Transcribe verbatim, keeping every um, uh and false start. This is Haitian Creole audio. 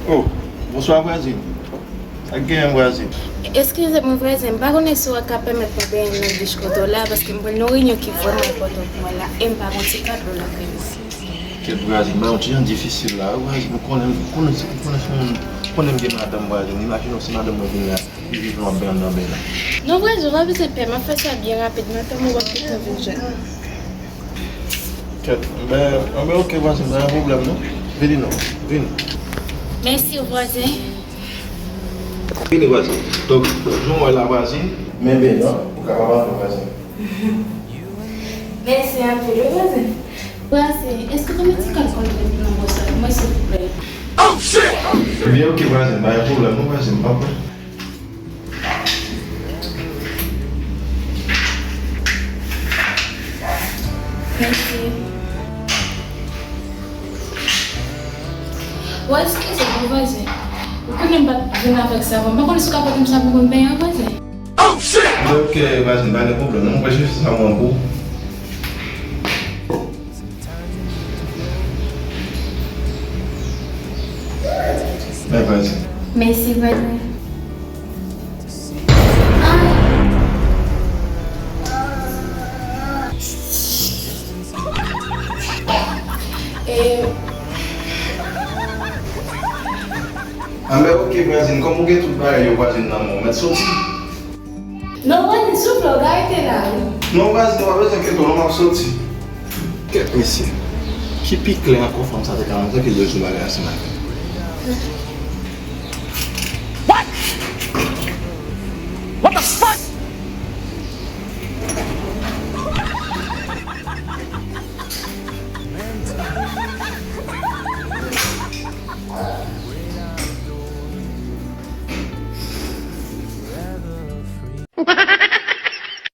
Oh, bonswa vwazen. Sa k genyen vwazen? Eskize mwen vwazen, m pa konnen si w ka pèmèt mwen benyen nan dich kote w la, paske m pral nan yon reyinyon ki vrèman enpòtan pou mwen la, e m pa gen yon ti kado lakay mwen. Kèt vwazen, bagay yon ti jan difisil la wi vwazen, ou konnen, ou konnen, ou konnen se yon, ou konnen m gen madanm vwazen, imajine w si madanm mwen vin la, li viv nan bèl nan bèl la. Non vwazen, ou pa bezwen pè, m ap fè sa byen rapid, m ap tann ou w ap gentan vin jwenn mwen. Kèt, enben, enben oke vwazen, pa gen pwoblèm non. Vini non, vini. Mèsi vwazen. Vini vwazen. Donk, jan w wè la vwazen, men benyen an, ou kapab antre vwazen. Mèsi anpil wi vwazen. Vwazen, èske w ka mete ti kal kòlgèt nan bwòs la pou mwen silvouplè? Ebyen oke vwazen, pa gen pwoblèm non vwazen, m pa pran. Mèsi. Ou eskize m wi vwazen. Ou konnen m pa t vin avèk savon. M pa konnen si w ka pote m savon pou m benyen an vwazen. Oke vwazen, pa gen pwoblèm non. Mwen pral chèche savon an pou ou. Men vwazen. Mèsi vwazen. Ah! E, anben oke vwazen, kòm ou gen tout bagay yo vwazen nan men w, mèt soti. Non vwazen, silvouplè, w ka rete la wi. Non vwazen, ou pa bezwen enkyete w non, m ap soti. Kèt mesye, ki pi klè ankò fanm sa te ka montre ke l bezwen bagay la se maten. What? What the fuck?